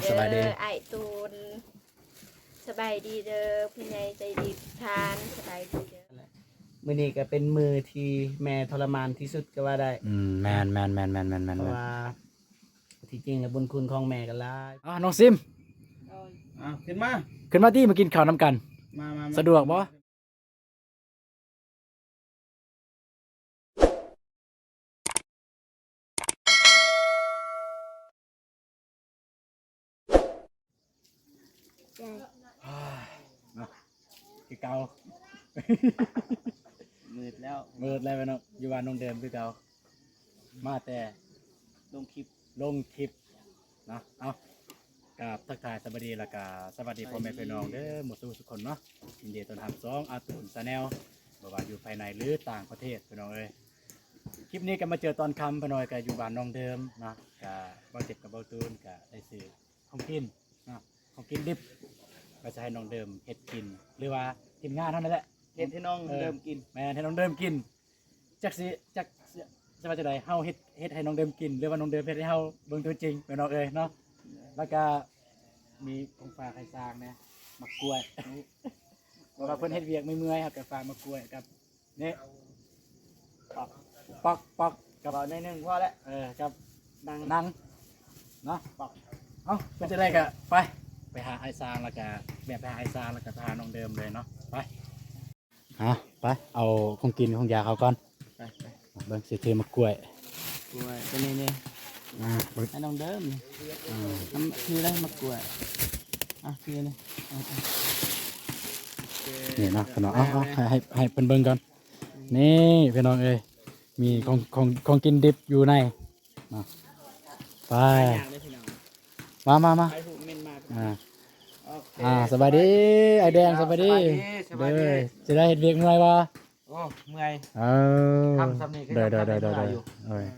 ສະບາຍດີເດີອ້າຍຕູນ ສະບາຍດີເດີຜູ້ໃຫຍ່ໃຈດີທຸກທ່ານ ສະບາຍດີເດີ. ມື້ນີ້ກໍເປັນມື້ທີ່ແມ່ທໍລະມານທີ່ສຸດກໍວ່າໄດ້. ອືມ ແມ່ນໆໆໆໆໆ ເພາະວ່າທີ່ຈິງແລ້ວບຸນຄຸນຂອງແມ່ກໍຫຼາຍ. ອ່າ ນ້ອງຊິມ ອ່າ ຂຶ້ນມາ ຂຶ້ນມາຕິ ມາກິນເຂົ້ານຳກັນ. ມາໆໆ ສະດວກບໍ່? ເນາະ ຄືເກົ່າ ມືດແລ້ວ ມືດແລ້ວເນາະ ຢູ່ບ້ານນ້ອງເດີມຄືເກົ່າ ມາແຕ່ລົງຄລິບ ລົງຄລິບ ເນາະ. ເອົາ ກາບທັກທາຍສະບາຍດີ ແລ້ວກະສະຫວັດດີພໍ່ແມ່ພີ່ນ້ອງເດີ ໝົດສູ່ທຸກຄົນເນາະ. ຍິນດີຕ້ອນຮັບຊ່ອງອາຕູນ Channel ບໍ່ວ່າຢູ່ພາຍໃນ ຫຼື ຕ່າງປະເທດ ພີ່ນ້ອງເອີຍ. ຄລິບນີ້ກໍມາເຈີຕອນຄ່ຳ ພໍ່ນ້ອຍກໍຢູ່ບ້ານນ້ອງເດີມເນາະ ກະເບົາເຈັບກັບເບົາຕູນກະໄດ້ຊື້ຂອງກິນເນາະ ຂອງກິນດິບ ກໍຈະໃຫ້ນ້ອງເດີມເຮັດກິນ ຫຼືວ່າທີມງານເຮົານັ້ນແຫຼະ ເຮັດໃຫ້ນ້ອງເດີມກິນ. ແມ່ນ ໃຫ້ນ້ອງເດີມກິນ. ຈັກຊິ ຈັກຊິ ຊິວ່າຈັ່ງໃດ ເຮົາເຮັດ ເຮັດໃຫ້ນ້ອງເດີມກິນ ຫຼືວ່ານ້ອງເດີມເຮັດໃຫ້ເຮົາເບິ່ງຕົວຈິງ ພີ່ນ້ອງເອີຍເນາະ. ແລ້ວກະມີຂອງຝາກໃຫ້ຊ່າງແດ່ ໝາກກ້ວຍ ເພາະວ່າເພິ່ນເຮັດວຽກເມື່ອຍໆ ເຮົາກະຝາກໝາກກ້ວຍກັບ ນີ້ ປອກ ປອກ ປອກ ກັບ ເວົ້າໜ້ອຍໜຶ່ງພໍແລ້ວ ເອີ ກັບໜັງ ໜັງເນາະ. ປອກ ເອົ້າ ເປັນຈັ່ງໃດກະໄປ ໄປຫາອ້າຍຊ່າງ ແລ້ວກະແບບໄປຫາອ້າຍຊ່າງ ແລ້ວກະໄປຫານ້ອງເດີມເລີຍເນາະ. ໄປ ອ່າ ໄປເອົາຂອງກິນຂອງຢາເຂົາກ່ອນ. ໄປ ໄປ ເບິ່ງຊິຖືໝາກກ້ວຍ ກ້ວຍຕົວນີ້ນີ້ ອ່າ ເບິ່ງ ໃຫ້ນ້ອງເດີມນີ້ ອ່າ ມັນຄືໄດ້ໝາກກ້ວຍ ອ່ະ ຄືນີ້ ອ່າ ນີ້ເນາະ ພີ່ນ້ອງ ເອົາ ເອົາ ໃຫ້ ໃຫ້ ໃຫ້ເພິ່ນເບິ່ງກ່ອນ. ນີ້ພີ່ນ້ອງເອີຍ ມີຂອງ ຂອງ ຂອງກິນດິບຢູ່ໃນເນາະ. ໄປ ມາ ມາ ມາ ອ່າ ໂອເຄ ອ່າ ສະບາຍດີ ສະບາຍດີ ອ້າຍແດງ ສະບາຍດີ ສະບາຍດີ ເດີ ຈະໄດ້ເຮັດວຽກເມື່ອຍບໍ່? ໂອ້ ເມື່ອຍ ເອີ ທຳຊ່ຳນີ້ກໍຍັງທັນໄດ້ເມື່ອຢູ່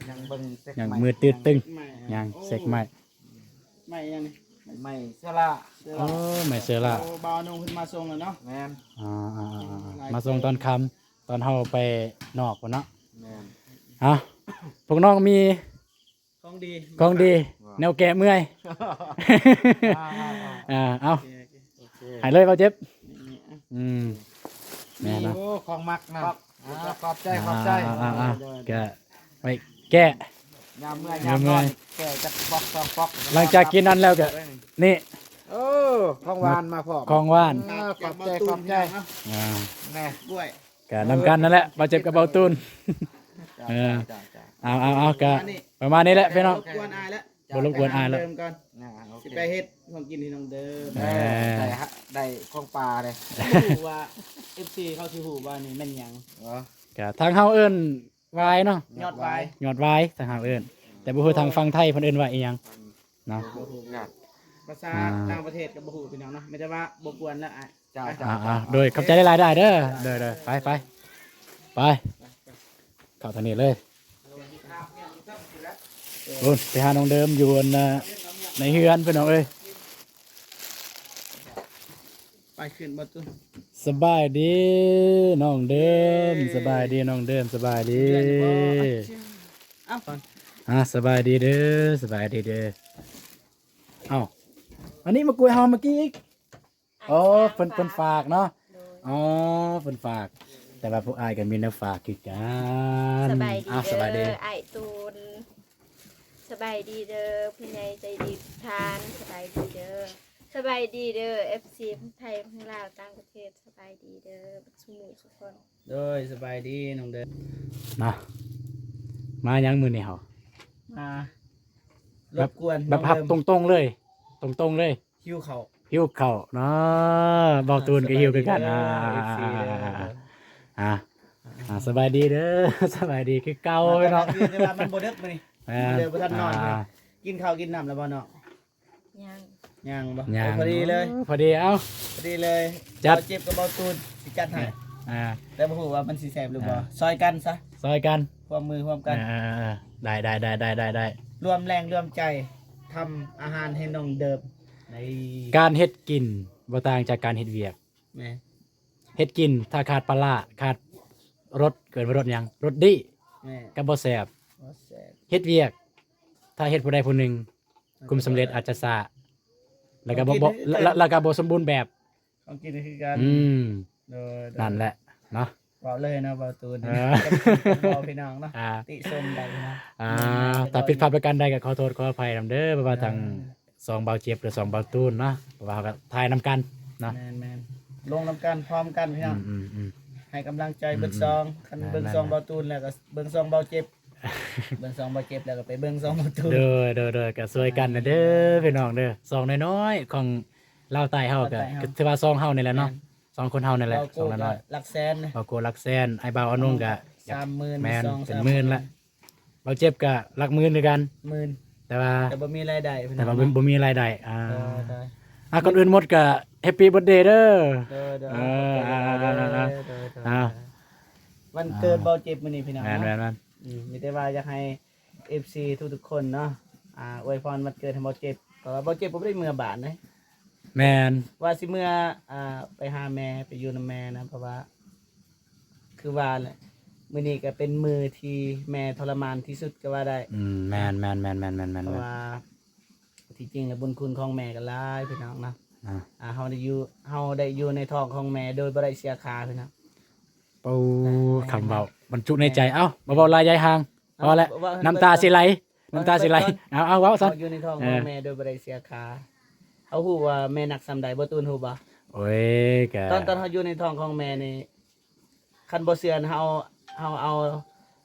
ຍັງເບິ່ງເຊັກ ຍັງມືດຕຶດຕຶງ ຍັງເຊັກໄມ້ ໄມ້ຫຍັງນີ້ ໄມ້ເຊື້ອລາ ໂອ້ ໄມ້ເຊື້ອລາ ໂອ້ ບ່າວນຸ່ງເພິ່ນມາສົ່ງແລ້ວເນາະ. ແມ່ນ ອ່າໆໆ ມາສົ່ງຕອນຄ່ຳ ຕອນເຮົາໄປນອກພຸ້ນເນາະ. ແມ່ນ ເອົ້າ ພວກນ້ອງມີ ຂອງດີ ຂອງດີ ແນວແກ້ເມື່ອຍ ອ່າໆໆ ອ່າ ເອົາ ໂອເຄ ໂອເຄ ໃຫ້ເລີຍ ບໍ່ເຈັບ ນີ້ ນີ້ ອ່ະ ອືມ ແມ່ນເນາະ ໂອ້ ຂອງມັກນະ ຂອບ ອ່າ ຂອບໃຈ ຂອບໃຈ ອ່າໆໆ ກະໄວ້ແກ້ ຍາມເມື່ອຍ ຍາມນອນ ແກ້ຈັກປອກສອງປອກ ຫຼັງຈາກກິນນັ້ນແລ້ວກະ ນີ້ ໂອ້ ຂອງຫວານມາພ້ອມ ຂອງຫວານ ອ່າ ຂອບໃຈ ຂອບໃຈ ອ່າ ແນ່ ກ້ວຍ ກະນຳກັນນັ້ນແຫຼະ ບ່າວເຈັບກັບບ່າວຕູນ ເອີ ເອົາໆໆ ກະປະມານນີ້ແຫຼະພີ່ນ້ອງ ບໍ່ລົບກວນອ້າຍແລ້ວ ອ່າ ໂອເຄ ຊິໄປເຮັດຂອງກິນໃຫ້ນ້ອງເດີ ເອີ ໄດ້ ໄດ້ຂອງປ່າເດ້ ບໍ່ຮູ້ວ່າເອັຟຊີເຂົາຊິຮູ້ວ່ານີ້ແມ່ນຫຍັງ ກະທາງເຮົາເອີ້ນຫວາຍເນາະ ຍອດຫວາຍ ຍອດຫວາຍ ທາງເຮົາເອີ້ນ ແຕ່ບໍ່ຮູ້ທາງຝັ່ງໄທເພິ່ນເອີ້ນວ່າອີ່ຫຍັງ ເນາະ ບໍ່ຮູ້ ຍອດ ພາສາ ອ່າ ຕ່າງປະເທດກໍບໍ່ຮູ້ພີ່ນ້ອງເນາະ ມີແຕ່ວ່າບໍ່ກວນແລ້ວ ອ່າ ເຈົ້າ ອ່າ ໂດຍ ຂອບໃຈຫຼາຍໆ ອ້າຍເດີ ໂດຍໆ ໄປ ໄປ ໄປ ເຂົ້າທາງນີ້ເລີຍ ພຸ້ນ ໄປຫານ້ອງເດີມຢູ່ອັນ ໃນເຮືອນພີ່ນ້ອງເອີຍ. ໄປຂຶ້ນບໍ່ຕູ້ ສະບາຍດີນ້ອງເດີມ ເອີ ສະບາຍດີນ້ອງເດີມ ສະບາຍດີ ເອົ້າ ອ່າ ສະບາຍດີເດີ ສະບາຍດີເດີ ເອົ້າ ອັນນີ້ມາກວຍເຮົາເມື່ອກີ້ອີກ ອໍ ເພິ່ນ ເພິ່ນຝາກເນາະ ໂດຍ ອໍ ເພິ່ນຝາກ ແຕ່ວ່າພວກອ້າຍກໍມີແນວຝາກຄືກັນ ສະບາຍດີ ອ່າ ເດີ ສະບາຍດີ ອ້າຍຕູນ ສະບາຍດີເດີ ຜູ້ໃຫຍ່ໃຈດີທຸກທ່ານ ສະບາຍດີເດີ ສະບາຍດີເດີ ເອັຟຊີ ທັງໄທ ທັງລາວ ຕ່າງປະເທດ ສະບາຍດີເດີ ເບິດສູ່ໝູ່ສູ່ຄົນ ໂດຍ ສະບາຍດີນ້ອງເດີ ນະ ມາຫຍັງມື້ນີ້ເຮົາ ມາ ແບບ ລົບກວນ ແບບຮັບ ນ້ອງເດີມ ຕົງໆເລີຍ ຕົງໆເລີຍ ຫິວເຂົ້າ ຫິວເຂົ້າເນາະ ບ່າວຕູນກໍຫິວຄືກັນ ອ່າ ເອັຟຊີເດີ ອ່າ ອ່າ ອ່າ ອ່າ ສະບາຍດີເດີ ສະບາຍດີຄືເກົ່າເນາະ ແຕ່ວ່າມັນບໍ່ເດິກມື້ນີ້ ແມ່ນ ເດີ ບໍ່ທັນນອນ ອ່າ ກິນເຂົ້າກິນນ້ຳແລ້ວບໍ່ນ້ອງ? ຍັງ ຍັງບໍ່? ຍັງ ໂອ້ ພໍດີເລີຍ ພໍດີ ເອົ້າ ພໍດີເລີຍ ຈັດ ບ່າວເຈັບກັບບ່າວຕູນຊິຈັດໃຫ້ ອ່າ ແຕ່ບໍ່ຮູ້ວ່າມັນຊິແຊບຫຼືບໍ່ ອ່າ ຊ່ອຍກັນຊະ ຊ່ອຍກັນ ຮ່ວມມືຮ່ວມກັນ ອ່າ ໄດ້ໆໆໆໆ ລວມແຮງລວມໃຈ ທຳອາຫານໃຫ້ນ້ອງເດີມ ໃນ ການເຮັດກິນບໍ່ຕ່າງຈາກການເຮັດວຽກ ແມ່ນ ເຮັດກິນ ຖ້າຂາດປາຮ້າ ຂາດລົດ ເອີ້ນວ່າລົດຫຍັງ ລົດດີ ແມ່ນ ກໍບໍ່ແຊບ ບໍ່ແຊບ ເຮັດວຽກ ຖ້າເຮັດຜູ້ໃດຜູ້ໜຶ່ງ ແມ່ນ ຄວາມສຳເລັດອາດຈະຊ້າ ແລ້ວກໍບໍ່ ຂອງກິນ ບໍ່ ຄືກັນ ແລ້ວ ແລ້ວກໍບໍ່ສົມບູນແບບ ຂອງກິນກໍຄືກັນ ອືມ ໂດຍໆ ນັ້ນແຫຼະເນາະ ເວົ້າເລີຍເນາະ ເວົ້າຕູນ ເອີ ເວົ້າພີ່ນ້ອງເນາະ ອ່າ ຕິຊົມໄດ້ເນາະ ອ່າ ແມ່ນໆ ຖ້າຜິດພາດປະການໃດກໍຂໍໂທດຂໍອະໄພນຳເດີ ເພາະວ່າທາງ ອ່າ ຊ່ອງບ່າວເຈັບ ຫຼື ຊ່ອງບ່າວຕູນເນາະ ເພາະວ່າເຮົາກໍຖ່າຍນຳກັນເນາະ ແມ່ນໆ ລົງນຳກັນພ້ອມກັນພີ່ນ້ອງ ອືມໆໆ ໃຫ້ກຳລັງໃຈເບິດ ອືມໆ ຊ່ອງ ຄັນເບິ່ງ ແມ່ນໆ ຊ່ອງບ່າວຕູນແລ້ວກໍເບິ່ງຊ່ອງບ່າວເຈັບ ເບິ່ງຊ່ອງບ່າວເຈັບແລ້ວກໍໄປເບິ່ງຊ່ອງບ່າວຕູນ ໂດຍໆໆ ກໍຊ່ວຍກັນນະເດີ ອ່າ ພີ່ນ້ອງເດີ ຊ່ອງນ້ອຍໆຂອງລາວໃຕ້ເຮົາ ລາວໃຕ້ເຮົາ ກໍ ກໍຖືວ່າຊ່ອງເຮົານີ້ແຫຼະເນາະ ແມ່ນ ຊ່ອງຄົນເຮົານີ້ແຫຼະ ຊ່ອງນ້ອຍໆ ຫຼັກແສນ ບ່າວໂກຫຼັກແສນ ອ້າຍບ່າວອານຸງກໍ ສາມໝື່ນ ແມ່ນ ສອງ ເປັນໝື່ນລະ ສາມໝື່ນ ບ່າວເຈັບກໍຫຼັກໝື່ນຄືກັນ ໝື່ນ ແຕ່ວ່າ ແຕ່ບໍ່ມີລາຍໄດ້ ແຕ່ວ່າບໍ່ມີລາຍໄດ້ ອ່າ ໂດຍໆ ອ່າ ກ່ອນອື່ນໝົດກໍ Happy Birthday ເດີ ໂດຍໆ ເອີ ຂອບໃຈຫຼາຍໆ ເດີ ໂດຍໆ ອ່າ ວັນເກີດບ່າວເຈັບມື້ນີ້ພີ່ນ້ອງເນາະ ແມ່ນໆໆ ອືມ ມີແຕ່ວ່າຢາກໃຫ້ ເອັຟຊີ ທຸກໆຄົນເນາະ ອາ ອວຍພອນວັນເກີດໃຫ້ບ່າວເຈັບ ເພາະວ່າບ່າວເຈັບບໍ່ໄດ້ເມືອບ້ານເດ້ ແມ່ນ ວ່າຊິເມືອ ອາ ໄປຫາແມ່ ໄປຢູ່ນຳແມ່ນະ ເພາະວ່າ ຄືວ່າແຫຼະ ມື້ນີ້ກໍເປັນມື້ທີ່ແມ່ທໍລະມານທີ່ສຸດກໍວ່າໄດ້ ອືມ ແມ່ນໆໆໆໆ ເພາະວ່າທີ່ຈິງແລ້ວບຸນຄຸນຂອງແມ່ກໍຫຼາຍພີ່ນ້ອງເນາະ ອ່າ ອາ ເຮົາໄດ້ຢູ່ ເຮົາໄດ້ຢູ່ໃນທ້ອງຂອງແມ່ໂດຍບໍ່ໄດ້ເສຍຄ່າພີ່ນ້ອງ ໂອ້ ຄຳເວົ້າບັນຈຸໃນໃຈ ເອົ້າ ບໍ່ເວົ້າຫຼາຍຍາຍຫ່າງ ພໍແລ້ວ ນ້ຳຕາຊິໄຫຼ ນ້ຳຕາຊິໄຫຼ ເອົາ ເອົາ ເວົ້າຊະ ເຮົາຢູ່ໃນທ້ອງຂອງແມ່ໂດຍບໍ່ໄດ້ເສຍຄ່າ ເຮົາຮູ້ວ່າແມ່ໜັກສ່ຳໃດ ບ່າວຕູນຮູ້ບໍ່? ໂອ້ຍ ກະ ຕອນ ຕອນເຮົາຢູ່ໃນທ້ອງຂອງແມ່ນີ້ ຄັນບໍ່ເຊື່ອ ເຮົາ ເຮົາເອົາ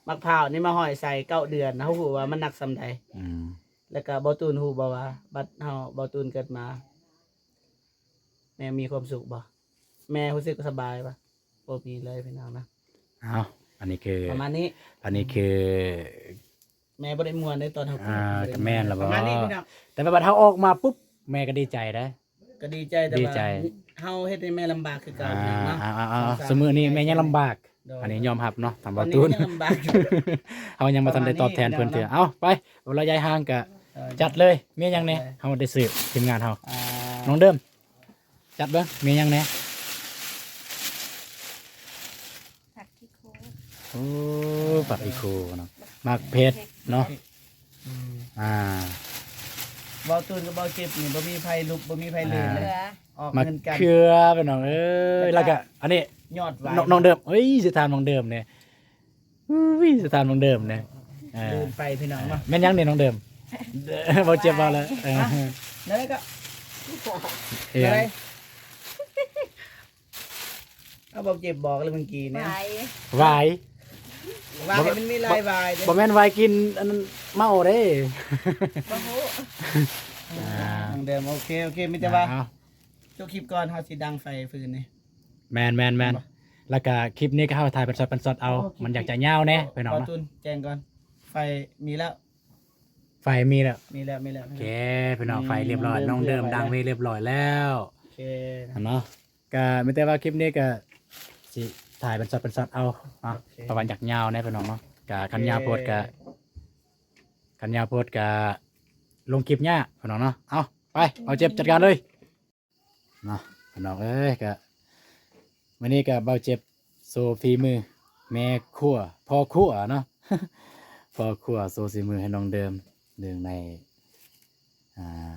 ໝາກພ້າວນີ້ມາຫ້ອຍໃສ່ເກົ້າເດືອນ ເຮົາຮູ້ວ່າມັນໜັກສ່ຳໃດ ອືມ ແລ້ວກະບ່າວຕູນຮູ້ບໍ່ວ່າ ບັດເຮົາ ບ່າວຕູນເກີດມາ ແມ່ມີຄວາມສຸກບໍ່? ແມ່ຮູ້ສຶກສະບາຍບໍ່? ບໍ່ມີເລີຍພີ່ນ້ອງນະ ເອົ້າ ອັນນີ້ຄື ປະມານນີ້ ອັນນີ້ຄື ແມ່ບໍ່ໄດ້ມ່ວນເດ້ຕອນເຮົາເກີດ ອ່າ ບໍ່ໄດ້ ກໍແມ່ນລະບໍ່ ປະມານນີ້ພີ່ນ້ອງ ແຕ່ວ່າບັດເຮົາອອກມາປຸບ ແມ່ກໍດີໃຈເດ້ ກໍດີໃຈ ແຕ່ວ່າ ດີໃຈ ເຮົາເຮັດໃຫ້ແມ່ລຳບາກຄືເກົ່າ ອ່າ ພີ່ນ້ອງເນາະ ອ່າໆໆ ສອງສາມ ຊຸມື້ນີ້ແມ່ຍັງລຳບາກ ໂດຍ ອັນນີ້ຍອມຮັບເນາະ ທ່ານບ່າວຕູນ ຕອນນີ້ຍັງລຳບາກ ເຮົາຍັງບໍ່ທັນໄດ້ຕອບແທນເພິ່ນເທື່ອ ປະມານນີ້ພີ່ນ້ອງເນາະ ເອົ້າ ໄປ ບໍ່ລະຍາຍຫ່າງກະ ເອີ ຈັດເລີຍ ມີຫຍັງແດ່ ເອີ ເຮົາໄດ້ຊື້ທີມງານເຮົາ ອ່າ ນ້ອງເດີມ ຈັດເບິ່ງ ມີຫຍັງແດ່? ຜັກຂີ້ໂຄ ໂອ້ ຜັກຂີ້ໂຄເນາະ ໝາກເຜັດເນາະ ອືມ ອ່າ ເວົ້າຕູນກັບເວົ້າເຈັບນີ້ ບໍ່ມີໃຜລຸບ ບໍ່ມີໃຜລື່ນເລີຍ ອ່າ ອອກເງິນກັນ ໝາກເຂືອ ພີ່ນ້ອງເອີຍ ແລ້ວກະ ແລ້ວກະ ອັນນີ້ ຍອດຫວາຍ ນ້ອງ ນ້ອງເດີມ ເອີຍ ຊິຖາມນ້ອງເດີມແດ່ ອຸ້ຍ ຊິຖາມນ້ອງເດີມແດ່ ເອີ ລືມໄປພີ່ນ້ອງເນາະ ແມ່ນຫຍັງນີ້ນ້ອງເດີມ? ບໍ່ເຈັບບໍ່ແລ້ວ ເອີ ແລ້ວກໍ ເອີ ເອົາ ບໍ່ເຈັບບອກແລ້ວເມື່ອກີ້ນີ້ ຫວາຍ ຫວາຍ ຫວາຍ ບໍ່ແມ່ນ ມັນມີຫຼາຍຫວາຍເດ້ ບໍ່ແມ່ນຫວາຍກິນອັນເມົາເດ້ ບໍ່ຮູ້ ອ່າ ນ້ອງເດີມ ໂອເຄ ໂອເຄ ມີແຕ່ວ່າ ອ່າ ຈົບຄລິບກ່ອນ ເຮົາຊິດັງໄຟຟືນນີ້ ແມ່ນໆໆ ແລ້ວກະຄລິບນີ້ກໍເຮົາຖ່າຍເປັນຊັອດເປັນຊັອດເອົາ ມັນຢາກຈະຍາວແດ່ພີ່ນ້ອງເນາະ ແຈ້ງກ່ອນ ໄຟມີແລ້ວ ໄຟມີແລ້ວ ມີແລ້ວ ມີແລ້ວ ໂອເຄ ພີ່ນ້ອງ ໄຟຮຽບຮ້ອຍ ນ້ອງເດີມດັງໄວ້ຮຽບຮ້ອຍແລ້ວ ໂອເຄ ເນາະ ກະມີແຕ່ວ່າຄລິບນີ້ກະຊິຖ່າຍເປັນຊັອດເປັນຊັອດເອົາເນາະ ໂອເຄ ເພາະວ່າຢາກຍາວແດ່ພີ່ນ້ອງເນາະ ກະຄັນຍາວໂພດກະ ໂອເຄ ຄັນຍາວໂພດກະລົງຄລິບຍາກພີ່ນ້ອງເນາະ ເອົາ ໄປ ເອົາເຈັບຈັດການເລີຍ ເນາະ ພີ່ນ້ອງເອີຍ ກະມື້ນີ້ກະບ່າວເຈັບໂຊຝີມືແມ່ຄົວ ພໍ່ຄົວເນາະ ພໍ່ຄົວໂຊສີມືໃຫ້ນ້ອງເດີມ ເນື່ອງໃນ ອ່າ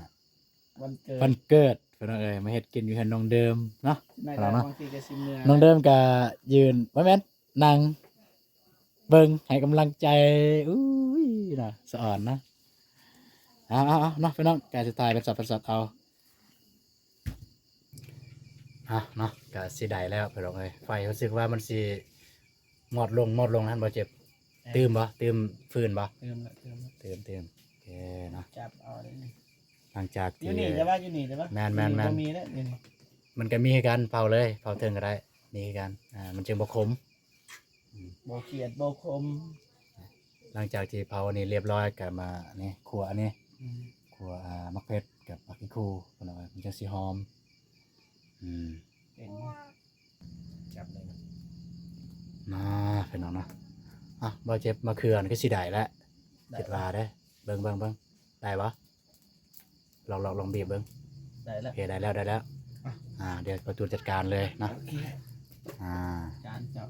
ວັນເກີດ ວັນເກີດ ພີ່ນ້ອງເອີຍ ມາເຮັດກິນຢູ່ເຮືອນນ້ອງເດີມເນາະ ພີ່ນ້ອງເນາະ ນ້ອງເດີມກະຢືນ ບໍ່ແມ່ນ ນັ່ງເບິ່ງໃຫ້ກຳລັງໃຈ ອຸ້ຍ ນະ ສະອອນນະ ເອົາໆໆ ເນາະ ພີ່ນ້ອງ ກະຊິຖ່າຍເປັນຊັອດເປັນຊັອດເອົາ ອ່ະ ເນາະ ກະຊິໄດ້ແລ້ວພີ່ນ້ອງເອີຍ ໄຟຮູ້ສຶກວ່າມັນຊິມອດລົງ ມອດລົງ ຫັ້ນບໍ່ເຈັບ ເອີ ຕື່ມບໍ່? ຕື່ມຟືນບໍ່? ຕື່ມລະ ຕື່ມລະ ຕື່ມໆ ໂອເຄເນາະ ຈັບເອົາເລີຍ ຫຼັງຈາກທີ່ ຢູ່ນີ້ແຕ່ວ່າ ຢູ່ນີ້ແຕ່ວ່າ ແມ່ນໆໆ ຢູ່ນີ້ບໍ່ມີແລ້ວ ຢູ່ນີ້ ມັນກໍມີຄືກັນ ເຜົາເລີຍ ເຜົາເທິງກໍໄດ້ ມີຄືກັນ ອ່າ ມັນຈຶ່ງບໍ່ຂົມ ອືມ ບໍ່ຂຽດບໍ່ຂົມ ຫຼັງຈາກທີ່ເຜົາອັນນີ້ຮຽບຮ້ອຍ ກໍມານີ້ ຂົ້ວອັນນີ້ ອືມ ຂົ້ວ ອ່າ ໝາກເຜັດກັບຜັກຂີ້ໂຄ ພີ່ນ້ອງເອີຍ ມັນຈັ່ງຊິຫອມ ອືມ ເປັນ ຈັບໄດ້ເນາະ ມາ ພີ່ນ້ອງເນາະ ອ່ະ ບໍ່ເຈັບ ມາເຂືອນີ້ຄືຊິໄດ້ແລ້ວ ໄດ້ ຄິດວ່າເດ້ ເບິ່ງ ເບິ່ງ ເບິ່ງ ໄດ້ບໍ່? ລອງ ລອງ ລອງບີບເບິ່ງ ໄດ້ແລ້ວ ໂອເຄ ໄດ້ແລ້ວ ໄດ້ແລ້ວ ອ່ະ ອ່າ ດຽວບ່າວຕູນຈັດການເລີຍເນາະ ໂອເຄ ອ່າ ຈານເຈົ້າ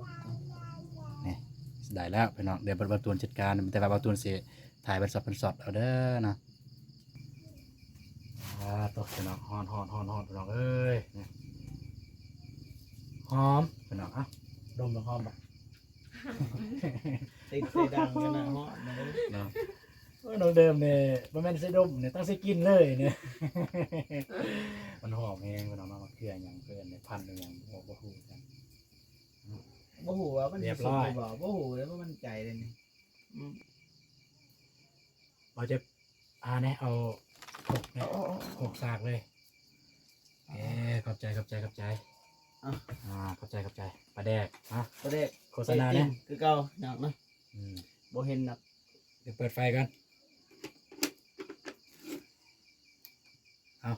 ນີ້ ໄດ້ແລ້ວພີ່ນ້ອງ ດຽວບ່າວຕູນຈັດການ ແຕ່ວ່າບ່າວຕູນຊິຖ່າຍເປັນຊັອດເປັນຊັອດເອົາເດີເນາະ ອ່ ອາ ຕົກ ພີ່ນ້ອງ ຮ້ອນໆໆໆ ພີ່ນ້ອງເອີຍ ນີ້ ຫອມ ພີ່ນ້ອງ ເອົ້າ ດົມເບິ່ງ ຫອມບໍ່? ຕິດໃສ່ດັງກັນນະ ຮ້ອນເນາະ ເນາະ. ໂອ້ຍ ນ້ອງເດີມນີ້ ບໍ່ແມ່ນໃສ່ດົມນີ້ ຕ້ອງໃສ່ກິ່ນເລີຍນີ້ ມັນຫອມແຮງ ພີ່ນ້ອງເນາະ. ໝາກເຂືອຫຍັງເພິ່ນນີ້ ພັນອີ່ຫຍັງ ບໍ່ ບໍ່ຮູ້ຄືກັນ ບໍ່ຮູ້ວ່າມັນຊິສຸກຫຼືບໍ່ ບໍ່ຮູ້ເລີຍ ບໍ່ໝັ້ນໃຈເລີຍນີ້. ອືມ ບໍ່ເຈັບ ອ່າ ແນ່ ເອົາຄົກແນ່ ເອົາ ເອົາ ເອົາ ຄົກສາກເລີຍ. ເອີ ຂອບໃຈ ຂອບໃຈ ຂອບໃຈ ອ່າ ອ່າ ຂອບໃຈ ຂອບໃຈ. ປາແດກ ຮະ ປາແດກໂຄສະນາແນ່ ຄືເກົ່າ ຍາກນະ ອືມ ບໍ່ເຫັນດອກ. ດຽວເປີດໄຟກ່ອນ ເອົາ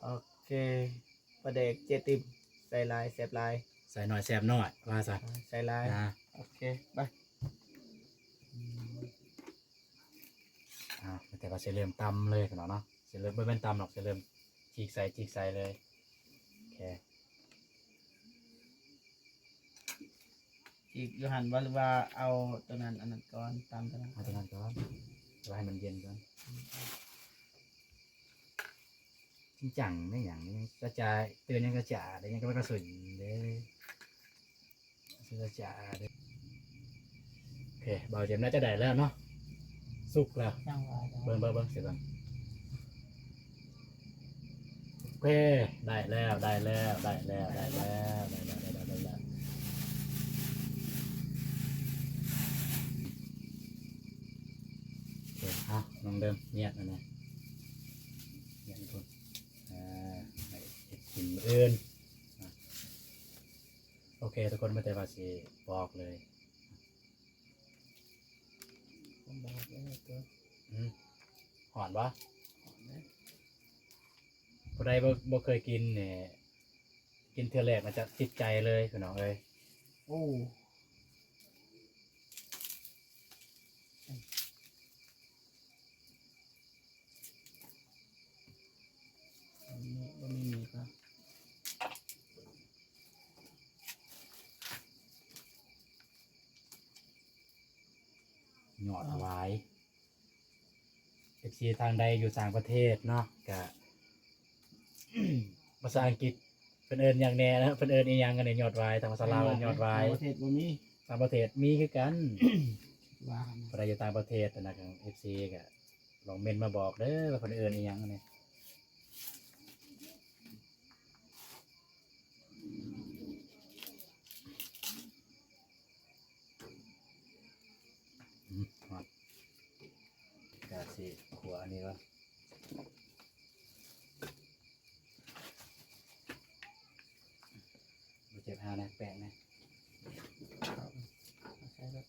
ໂອເຄ ປາແດກເຈຕິມ ໃສ່ຫຼາຍແຊບຫຼາຍ ໃສ່ໜ້ອຍແຊບໜ້ອຍ ວ່າຊັ້ນ ໃສ່ຫຼາຍ ອ່າ ໂອເຄ ໄປ. ອ່າ ແຕ່ວ່າຊິເລີ່ມຕຳເລີຍ ພີ່ນ້ອງເນາະ ຊິເລີ່ມ ບໍ່ແມ່ນຕຳດອກ ຊິເລີ່ມຈີກໃສ່ ຈີກໃສ່ເລີຍ ໂອເຄ. ອີກຢູ່ຫັ້ນບໍ່ ຫຼືວ່າເອົາຕົວນັ້ນ ອັນນັ້ນກ່ອນ ຕຳຕົວນັ້ນ ເອົາຕົວນັ້ນກ່ອນ ລອໃຫ້ມັນເຢັນກ່ອນ. ຈິງຈັງແມ່ນຫຍັງ ກະຈາຍ ເຕືອນຫຍັງກະຈາ ໄດ້ຫຍັງກະມາກະສຸນເດ້ ກະຈາເດ້. ໂອເຄ ບ່າວເຈັມໜ້າຈະໄດ້ແລ້ວເນາະ ສຸກແລ້ວ ເບິ່ງ ເບິ່ງ ເບິ່ງຊິເບິ່ງ. ໂອເຄ ໄດ້ແລ້ວ ໄດ້ແລ້ວ ໄດ້ແລ້ວ ໄດ້ແລ້ວ ໄດ້ແລ້ວ ໄດ້ແລ້ວ ໄດ້ແລ້ວ ໄດ້ແລ້ວ. ໂອເຄ ເອົາ ນ້ອງເດີມ ຍຽດອັນນີ້ ຍຽດພຸ້ນ ເອີ ໄປເຮັດກິນມື້ອື່ນ. ໂອເຄ ທຸກຄົນ ບໍ່ແຕ່ວ່າຊິບອກເລີຍ ອືມ ຮ້ອນບໍ່? ຜູ້ໃດບໍ່ ບໍ່ເຄີຍກິນນີ້ ກິນເທື່ອແລກໜ້າຈະຕິດໃຈເລີຍ ພີ່ນ້ອງເອີຍ ໂອ້. ຍອດຫວາຍ ເອັຟຊີ ທາງໃດຢູ່ຕ່າງປະເທດເນາະ ກະ ພາສາອັງກິດເພິ່ນເອີ້ນຫຍັງແດ່ນະ ເພິ່ນເອີ້ນອີ່ຫຍັງ ອັນນີ້ຍອດຫວາຍ ທາງພາສາລາວເອີ້ນຍອດຫວາຍ ຕ່າງປະເທດບໍ່ມີ ຕ່າງປະເທດມີຄືກັນ ວ່ານະ ຜູ້ໃດຢູ່ຕ່າງປະເທດນະ ທາງ ເອັຟຊີ ກະລອງເມັ້ນມາບອກເດີວ່າເພິ່ນເອີ້ນອີ່ຫຍັງອັນນີ້. ອືມ ຮອດ ກະຊິຂົ້ວອັນນີ້ກ່ອນ ບໍ່ເຈັບຫາແນ່ ແປ້ງແນ່ ເອົາໃສ່ແລ້ວ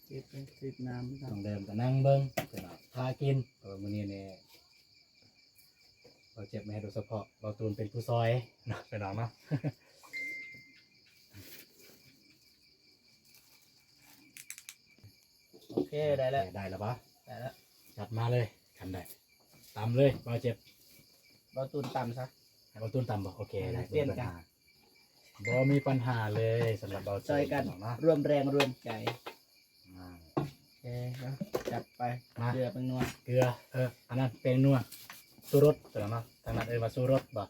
ຕິດໄປ ຕິດນ້ຳ ຕ້ອງເດີມກະນັ່ງເບິ່ງ ເພິ່ນວ່າພາກິນ ເພາະວ່າມື້ນີ້ນີ້ ບ່າວເຈັບມາເຮັດໂດຍສະເພາະ ບ່າວຕູນເປັນຜູ້ຊ່ອຍເນາະ ພີ່ນ້ອງເນາະ. ໂອເຄ ໄດ້ແລ້ວ ໄດ້ແລ້ວບໍ່? ໄດ້ແລ້ວ ຈັດມາເລີຍ ຄັນໄດ້ ຕຳເລີຍ ບ່າວເຈັບ ບ່າວຕູນຕຳຊະ ໃຫ້ບ່າວຕູນຕຳບໍ່? ໂອເຄ ໄດ້ ບໍ່ມີປັນຫາ ບໍ່ມີປັນຫາເລີຍ ສຳລັບບ່າວຕູນ ຊ່ອຍກັນ ພີ່ນ້ອງເນາະ ຮ່ວມແຮງຮ່ວມໃຈ ອ່າ ໂອເຄ ຈັດໄປ ມາ ເກືອ ແປ້ງນົວ ເກືອ ເອີ ອັນນັ້ນແປ້ງນົວ ຊູລົດ ພີ່ນ້ອງເນາະ ທາງນັ້ນເອີ້ນວ່າຊູລົດບໍ່?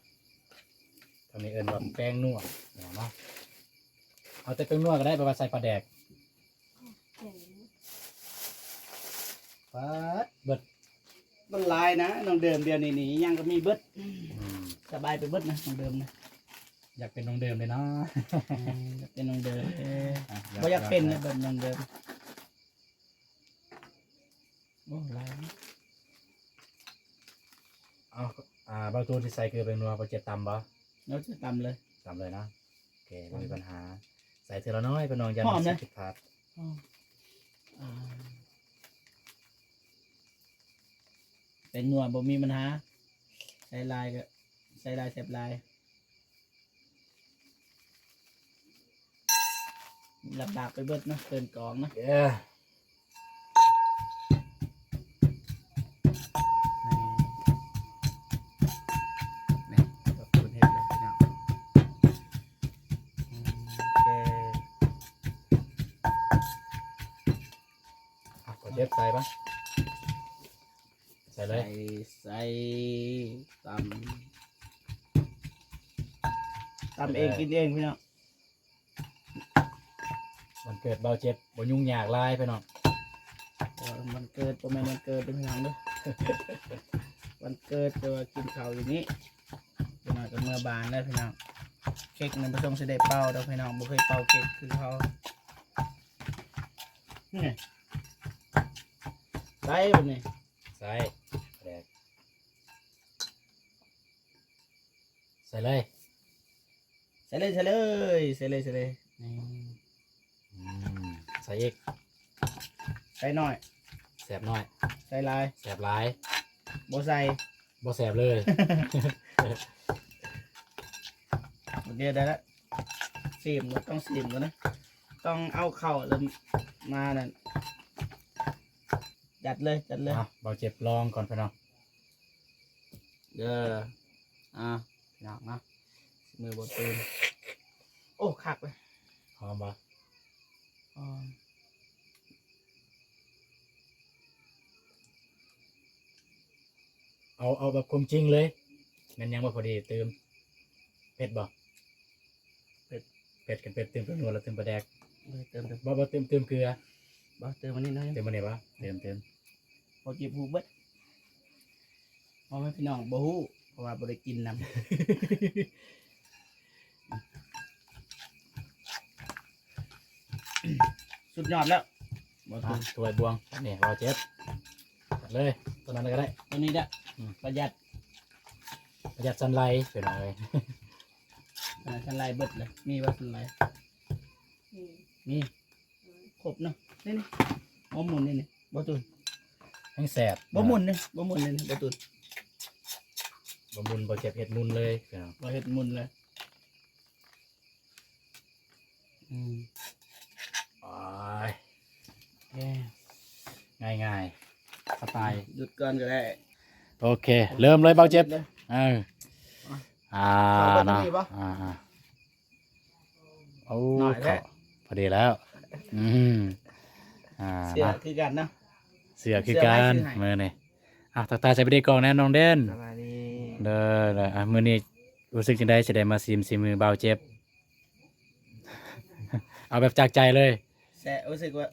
ທາງນີ້ເອີ້ນວ່າແປ້ງນົວເນາະ ເອົາແຕ່ແປ້ງນົວກະໄດ້ ເພາະວ່າໃສ່ປາແດກ ປາດ ເບິດ ມັນຫຼາຍນະນ້ອງເດີມ ດຽວນີ້ນີ້ຫຍັງກະມີເບິດ ອືມ ສະບາຍໄປເບິດນະນ້ອງເດີມນະ ຢາກເປັນນ້ອງເດີມເດ້ເນາະ ອືມ ຢາກເປັນນ້ອງເດີມເດ້ ອ່ະ ບໍ່ຢາກເປັນນະແບບນ້ອງເດີມ. ໂອ້ ຫຼາຍ ເອົາ ບ່າວຕູນຊິໃສ່ເກືອແປ້ງນົວ ບ່າວເຈັບຕຳບໍ່? ເອົາ ຕຳເລີຍ ຕຳເລີຍເນາະ ໂອເຄ ບໍ່ມີປັນຫາ ໃສ່ເທື່ອລະໜ້ອຍ ພີ່ນ້ອງ ຢ້ານມັນຊິຜິດພາດ ຫອມເດ້ ອືມ ອ່າ ແປ້ງນົວບໍ່ມີບັນຫາ ໃສ່ຫຼາຍກະໃສ່ຫຼາຍແຊບຫຼາຍ. ລຳບາກໄປເບິດເນາະ ເຄື່ອງກອງເນາະ ເອີ ນີ້ ນີ້ ເຮັດແລ້ວພີ່ນ້ອງ ໂອເຄ ເອົາ ກະເຈັບໃສ່ປະ. ໃສ່ເລີຍ ໃສ່ ໃສ່ ຕຳ ຕຳເອງ ເອີ ກິນເອງພີ່ນ້ອງ. ວັນເກີດບ່າວເຈັບບໍ່ຫຍຸ້ງຍາກຫຼາຍພີ່ນ້ອງ. ເອີ ວັນເກີດບໍ່ແມ່ນວັນເກີດເດີພີ່ນ້ອງເດີ ວັນເກີດແຕ່ວ່າກິນເຂົ້າຢູ່ນີ້ ຈັກໜ້ອຍກໍເມືອບ້ານແລ້ວພີ່ນ້ອງ. ເຄັກນີ້ບໍ່ຕ້ອງຊິໄດ້ເປົ່າດອກພີ່ນ້ອງ ບໍ່ເຄີຍເປົ່າເຄັກຄືເຂົາ. ນີ້ ໃສ່ບັດນີ້ ໃສ່ ແດກ ໃສ່ເລີຍ ໃສ່ເລີຍ ໃສ່ເລີຍ ໃສ່ເລີຍ ໃສ່ເລີຍ. ນີ້ ອືມ ໃສ່ອີກ ໃສ່ໜ້ອຍ ແຊບໜ້ອຍ ໃສ່ຫຼາຍ ແຊບຫຼາຍ ບໍ່ໃສ່ ບໍ່ແຊບເລີຍ. ໂອເຄ ໄດ້ລະ ຊີມ ຕ້ອງຊີມກ່ອນນະ ຕ້ອງເອົາເຂົ້າລະມານັ້ນ. ຈັດເລີຍ ຈັດເລີຍ ອ່ະ ບ່າວເຈັບລອງກ່ອນພີ່ນ້ອງເດີ. ອ່າ ພີ່ນ້ອງເນາະ ມືບໍ່ຕື່ນ ໂອ້ ຄັກເລີຍ. ຫອມບໍ່? ຫອມ. ເອົາ ເອົາແບບຄວາມຈິງເລີຍ ແມ່ນຍັງບໍ່ພໍດີຕື່ມ? ເຜັດບໍ່? ເຜັດ ເຜັດ ຄັນເຜັດຕື່ມແປ້ງນົວ ແລ້ວຕື່ມປາແດກ. ເອີ ຕື່ມ ຕື່ມ ບໍ່ ບໍ່ຕື່ມ ຕື່ມເກືອ. ບໍ່ ຕື່ມອັນນີ້ໜ້ອຍ ຕື່ມອັນນີ້ບໍ່? ຕື່ມ ຕື່ມ ບໍ່ຈິບຮູ້ເບິດ. ພໍ່ແມ່ພີ່ນ້ອງບໍ່ຮູ້ ເພາະວ່າບໍ່ໄດ້ກິນນຳ. ສຸດຍອດແລ້ວ ບໍ່ ອ່ະ ຖ້ວຍບວງ ນີ້ ບ່າວເຈັບ ເລີຍ ຕົວນັ້ນກໍໄດ້ ຕົວນີ້ແຫຼະ ອືມ ປະຢັດ ປະຢັດສັນໄຫຼ ພີ່ນ້ອງເອີຍ. ອັນນັ້ນສັນໄຫຼເບິດເລີຍ ມີບໍ່ສັນໄຫຼ? ມີ ມີ ຄົບເນາະ ນີ້ໆ ບໍ່ໝຸ່ນນີ້ໆ ບໍ່ຕຸນ ແຮງແຊບ ບໍ່ໝຸ່ນນີ້ ບໍ່ໝຸ່ນນີ້ ບໍ່ຕຸນ ບໍ່ໝຸ່ນ ບໍ່ເຈັບເຮັດໝຸ່ນເລີຍ ບໍ່ເຮັດໝຸ່ນເລີຍ. ອືມ ໂອ້ຍ ເອີ ງ່າຍໆ ສະບາຍ ຢຸດກ່ອນກໍໄດ້. ໂອເຄ ເລີ່ມເລີຍ ບ່າວເຈັບ ເອີ ອ່າ ເຂົ້າເບິດເນາະ ນີ້ບໍ່? ອ່າໆ ໂອ້ ໜ້ອຍແທ້ ເຂົ້າພໍດີແລ້ວ ອືມ ອ່າ ເສື້ອ ເນາະ ຄືກັນເນາະ ເສື້ອຄືກັນ ເສື້ອໃໝ່ຊື້ໃຫ້ ມື້ນີ້. ອ່ະ ທັກທາຍສະບາຍດີກ່ອນແດ່ ນ້ອງເດນ ສະບາຍດີ ເດີ ເດີ ອ່ະ ມື້ນີ້ຮູ້ສຶກຈັ່ງໃດ ຊິໄດ້ມາຊີມສີມືບ່າວເຈັບ? ເອົາແບບຈາກໃຈເລີຍ ແຊບ ຮູ້ສຶກວ່າ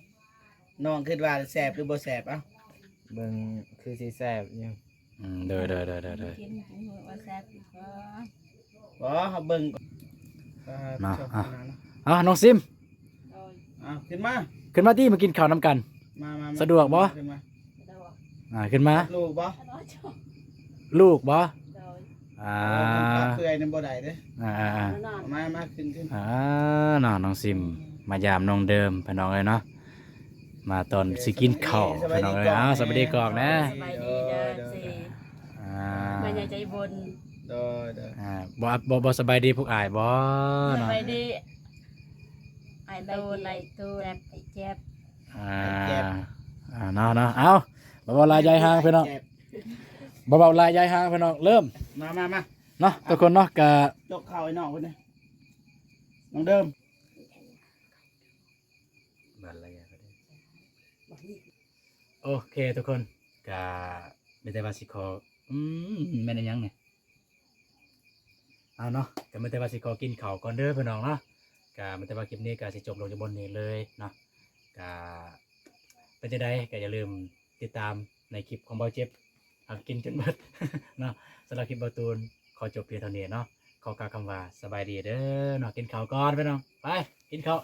ນ້ອງຄິດວ່າແຊບຫຼືບໍ່ແຊບ? ເອົ້າ ເບິ່ງຄືຊິແຊບຢູ່ ອືມ ໂດຍ ໂດຍ ໂດຍ ໂດຍ ໂດຍ ກິນ ກິນ ວ່າແຊບຢູ່ບໍ່? ບໍ່ ເຮົາເບິ່ງ ເນາະ ອ່ະ ເອົາ ນ້ອງຊິມ ໂດຍ ອ່ະ ຂຶ້ນມາ ຂຶ້ນມາຕິ ມາກິນເຂົ້ານຳກັນ ມາ ມາ ມາ ສະດວກບໍ່? ຂຶ້ນມາ ສະດວກ ອ່າ ຂຶ້ນມາ ລູກບໍ່? ລູກບໍ່? ໂດຍ ອ່າ ເອົາ ມັນປາເປື່ອຍນຳບໍ່ໄດ້ເດ້ ອ່າໆໆ ມາ ມາ ຂຶ້ນ ຂຶ້ນ ອ່າ ເນາະ ນ້ອງຊິມ ມາຢາມນ້ອງເດີມ ພີ່ນ້ອງເອີຍເນາະ ມາຕອນຊິກິນເຂົ້າ ພີ່ນ້ອງເອີຍ ເອົາ ສະບາຍດີກ່ອນແດ່ ສະບາຍດີເດີ ໂດຍ ໂດຍ ເອັຟຊີ ອ່າ ແມ່ໃຫຍ່ໃຈບຸນ ໂດຍ ໂດຍ ອ່າ ບໍ່ ບໍ່ ບໍ່ສະບາຍດີພວກອ້າຍບໍ່? ສະບາຍດີ ເນາະ ອ້າຍຕູນ ອ້າຍຕູນ ແຈັບ ອ້າຍເຈັບ ອ່າ ອ້າຍເຈັບ ອ່າ ເນາະ ເນາະ ເອົາ ບໍ່ເວົ້າຫຼາຍຢາຍຫ່າງພີ່ນ້ອງ ບໍ່ເວົ້າຫຼາຍຢາຍຫ່າງພີ່ນ້ອງ ເລີ່ມ ມາ ມາ ມາ ເນາະ ທຸກຄົນເນາະ ກະ ຈົກເຂົ້າໃຫ້ນ້ອງເພິ່ນເດ້ ນ້ອງເດີມ ບາດລະຍະກໍໄດ້ ໂອເຄ ທຸກຄົນ ກະມີແຕ່ວ່າຊິຂໍ ອືມ ແມ່ນອີຫຍັງນີ້? ເອົາເນາະ ກໍມີແຕ່ວ່າຊິຂໍກິນເຂົ້າກ່ອນເດີພີ່ນ້ອງເນາະ ກໍມີແຕ່ວ່າຄລິບນີ້ກໍຊິຈົບລົງຢູ່ບ່ອນນີ້ເລີຍເນາະ ກໍເປັນຈັ່ງໃດກໍຢ່າລືມຕິດຕາມໃນຄລິບຂອງບ່າວເຈັບ ຫາກິນຈົນເບິດເນາະ ສຳລັບຄລິບບ່າວຕູນຂໍຈົບພຽງເທົ່ານີ້ເນາະ ຂໍກ່າວຄຳວ່າສະບາຍດີເດີເນາະ ກິນເຂົ້າກ່ອນພີ່ນ້ອງ ໄປ ກິນເຂົ້າ.